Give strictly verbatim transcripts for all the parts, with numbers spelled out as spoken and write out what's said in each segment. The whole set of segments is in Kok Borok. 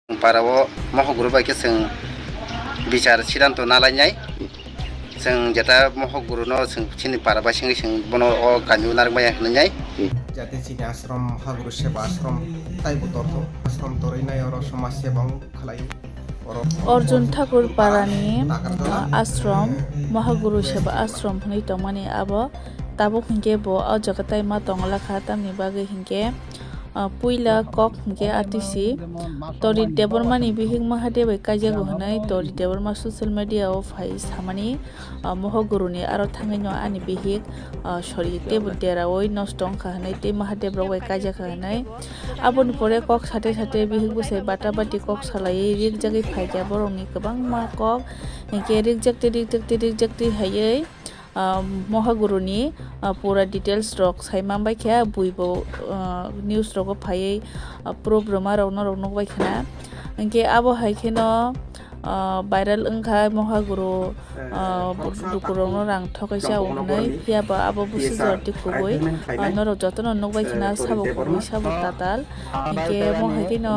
Para o mohok guru bai khe chwng bichar sidanto nalainai. Chwng jeta mohok guru no chwng chini para bai singwi chwng bono o kami o narwkmaya hinwi. Jate chini ashram mohaguru seba ashram taibo torto. Ashram torwi nai oro somaj seba wng khlai. Oro Arjun Thakur parani, ah, ashram, mohaguru seba ashram hinwi tongmani abo tabuk hinkhe bo o jaga tai ma tongla kha, tamni bagwi hinkhe, ah, puila kok hinkhe R T C Tori Debbarma ni bihik Mahadev bai kaijago hinwi Tori Debbarma social media o phai samani, ah, mohaguru ni aro thangwi no ani bihik, ah, sori tebo deraui nosto wngkha hinwi tei Mahadev rok bai kaijakha hinwi. Aboni pore kok sate sate bihik bwsai bata bati kok salaiwi rikjagwi phaikha borokni kwbangma kok hinkhe rikjakti rikjakti rikjakti haiwi, ah, mohaguruni, ah, pura details rok sai man bai kha, buibo, ah, news rogo phaiwi, ah, proof rwma rok norok nukbai khna. Hinkhe abo hai kheno, ah, viral wngkha mohaguru, ah, dukurokno rang thokaisa hwnwi, phiya ba abo busi jor ti kubui, ah, norok jotono nukbai khna sabo kubui sabo tatal. Hinkhe mo hai kheno,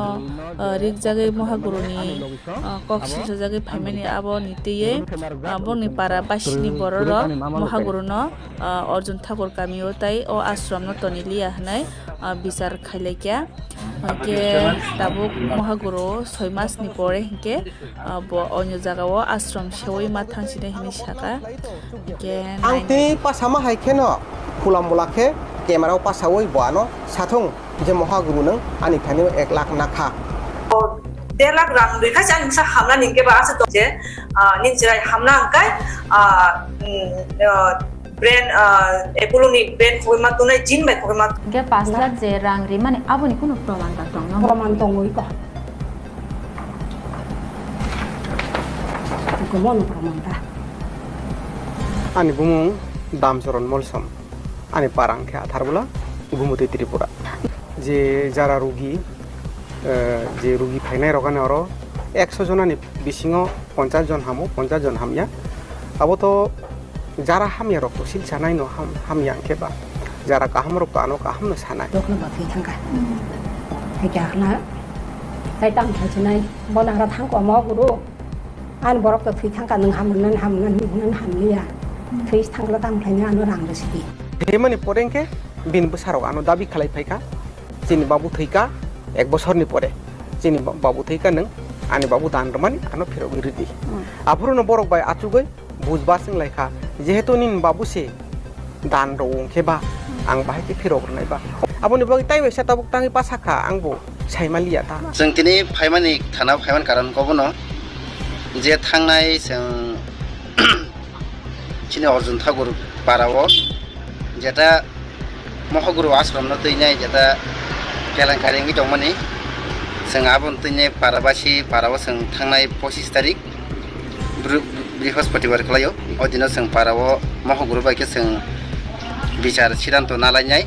ah, rikjagwi mohaguruni, ah, kok silsajagwi phaimani aboni twiwi, ah, bongni para basini bororok mohaguruno, ah, Arjun Thakur kamio tai o ashramno toni liya hwnwi, ah, bichar khailaikha. Hinkhe tabuk mohaguru soi masni pore hinkhe, ah, bo onyo jagao ashram seui ma thangsinai hinwi saka. Hinkhe ang naina tini pasama hai kheno phulam bwla khe camera o pasaui bo ano sathung. Je mohaguru nwng ani thani ek lakh nakha. O, der lakh rang rwkha se ani bwsa hamnani hinkhe ba aswk tong je, ah, nini chwrai hamna hwnkhe, ah, mm, ah, brain, ah, Apollo ni brain khogwi ma tongnai, gene bai khogwi ma. Hinkhe pash lakh je rang rimani aboni kunu proman ta tong no? Proman tongwi kha. Komono proman ta. Ani bumung Damcharan Molsom. Ani parang khe Atharbola, Gumutwi Tripura. Je jara rugi, eh, je rugi phainai rok ani oro ekso jonani bisingo ponchas jon hamo, ponchas jon hamya. Abo to jara hamya rok to sil sanai no ham-, hamya hwnkhe ba jara kaham rok to ano kaham no sanai. Dokno ba thwi thangkha. Hai kya khna, tai tang thai chinai, bo nagra thang ko mo guru. Ani borok to thwi thangkha, nwng ham rwnani ham rwnani hinwi hinwi ham liya. Hmm. Thwi thangla tamo khlainai ano rang rw sidi. Thwimani pore hwnkhe bini bwsarok ano dabi khlai phaikha, "Chini babu thwikha ek bosorni pore, chini ba-, babu thwikha, nwng ani babu dan rwmani ano phirogwi rwdi." Hmm. Aphuru no borok bai achugwi bujbas wnglaikha, jehetu nini babu se dan rw wngkhe ba ang bahai khe phirok rwnai ba. Aboni bagwi tai waisa tabuk tangwi pa sakha, ang bo saimaliya ta. Chwng tini phaimani thana phaiman karon kobono je thangnai chwng chini Arjun Thakur para o jeta mohoguru ashram no twinai jeta kelenkari wngwi tongmani chwng aboni twinai para basi para o chwng thangnai pochis tarik Bru-, Brihospatibar khlaio. O dino chwng para o mohoguru bai khe chwng bichar sidanto nalainai.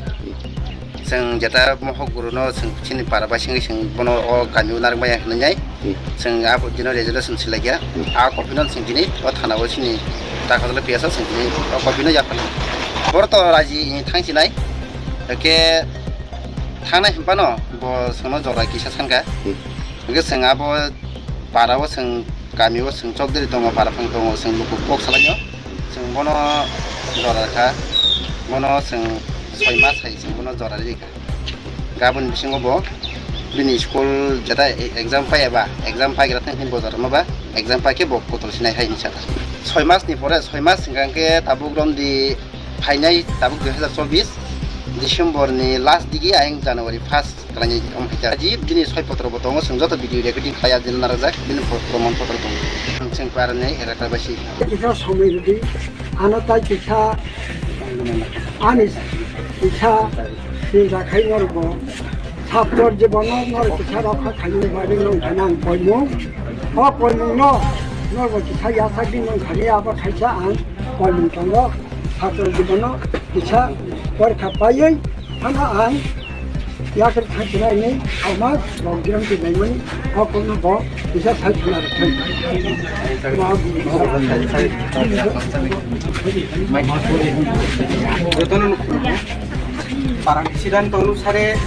Chwng jeta mohoguru no chwng chini para bai singwi chwng bono o kami o narwk maya hinwi nai. Hmm. Chwng a dino resolution silaikha. Hmm. A copy no chwng tini o thana o chini Dakhatala P S o chwng tini o copy no yapharnai. Boro to raji thang sinai. Hwnkhe thangnai hinphano bo chwngno jora kisa sankha. Hmm. Hwnkhe chwng abo para o chwng kami o chwng chokdari tongo, para phang tongo, chwng luku kok salainw. Chwng bono jora kha, bono chwng soi mas hai chwng bono jora rikha. Gabon bisingo bo bini school jeta e-, exam pai eba, exam pai gra thang hin bo jora ma ba, exam pai khe bo kotor sinai hai hinwi sakha. Soi mas ni pore, soi mas hwnkha khe tabuk romdi phainai tabuk dui hazar chobbish December ni last digi ayang January first. Kalangni om hai ta. Ajib bini soi potro bo tongo, chwng joto video recording khlai ya, din narajak, bini po-, proman potro tongo. Chwng parni elaka basi. Kisa somoi rwdi, ano tai kisa, ani kisa, sinta khai norbo. Chhatro jibono nor kisa rokha khaini bagwi nong khanang koimung. O koimung no, norbo kisa yasakni nong khani abo khaisa ang koimung tongo. Chhatro jibono kisa porikha paiwi Ano ang yakri thangsinai ni ama lockdown ti naimani o kono bo bisa sai khna rwthai. Jotono parang siddhanto onusare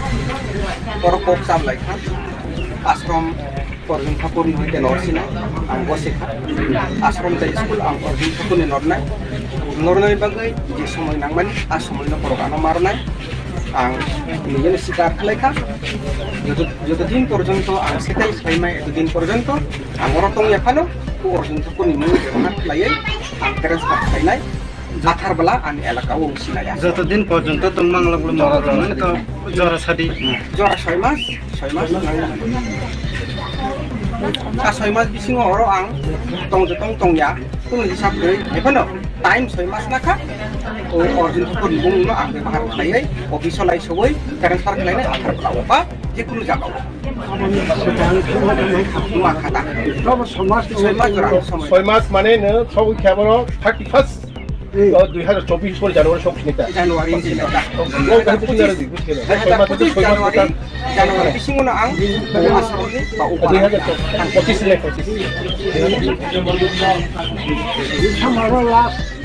borok kok cham lai kha. Ashram Arjun Thakur ni hoite nor sinai, ang bo sikha. Ashram tei school ang Arjun Thakur ni nornai. Nornai bagwi je somoi nangmani, a somoi no borok ano marnai. Ang nijeno sikar khlai kha. Joto, joto din porjonto ang setai saimai, eto din porjonto ang oro tongya phano, o Arjun Thakur ni mung bebohar khlaiwi ang transfer khlainai. Athar bwla ani elaka o sinaya. Joto din porjonto tong mang lok lok moro tong mani to jora sadi. Jora soi mas, soi mas. A soi mas bisingo oro ang tong je tong tong ya, kunu hisab kwrwi, ekheno time soi mas nakha. O Arjun Thakur ni bumung no ang bebohar khlaiwi, office o lai sogwi, transfer khlainai athar bwla o ba je kunu jaga o. Numa khata. Soi mas jora, soi mas. Soi mas mane no sogwi khe abono thirty first. Oh, dui hazar chobbish pore January sok sini ta. January ni sini ta. Oh, oh, dui hazar pochisni January, dui hazar pochisni January, January bisingo no ang asroni ba upar. Dui hazar pochisni, pochisni. Samaro last.